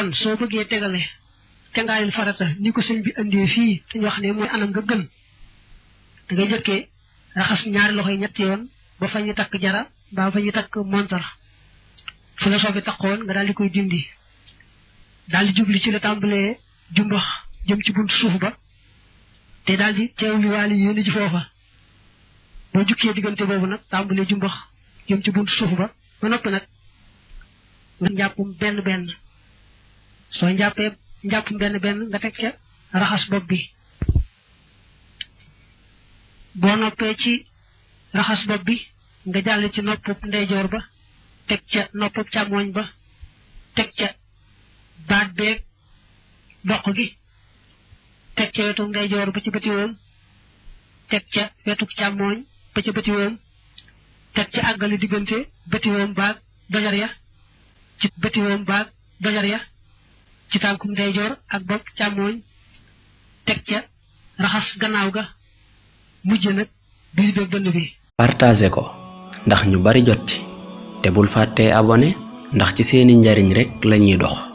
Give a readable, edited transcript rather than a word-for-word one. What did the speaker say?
kon soo bëggee tegale cangaayul farata ni ko sëñ bi andee fii te ñu wax ne mooy anam nga gën da ngay jëkkee raxas ñaari loxo yi ñetti yoon ba fa ñu takk jara ba fa ñu takk montar fu la soobi takkoon nga daal di koy dindi daal di jubli ci la tàmbalee jumbax jëm ci buntu suuf ba te daal di teewli waali yéen ji foofa boo jukkee diggante boobu nag tàmbalee jumbax jëm ci buntu suuf ba noppi nag nga njàppum benn benn soo njàppee njàppum benn benn nga teg ca raxas bopp bi boo noppee ci raxas bopp bi nga jàll ci noppub ndeyjoor ba teg ca noppub càmmooñ ba teg ca baat beeg doq gi teg ca wetu ndeyjoor ba ci bëti woom teg ca wetu càmmooñ ba ci bëti woom teg ca àggali diggante bëti woom baag dojar ya ci bëti woom baag dojar ya ci tànkum ndeyjoor ak bopp càmmooñ teg ca raxas gannaaw ga mujj nag biir beeg dënn bi. partagé ko ndax ñu bari jot ci te bul fàttee abonné ndax ci seeni njariñ rekk lañuy dox.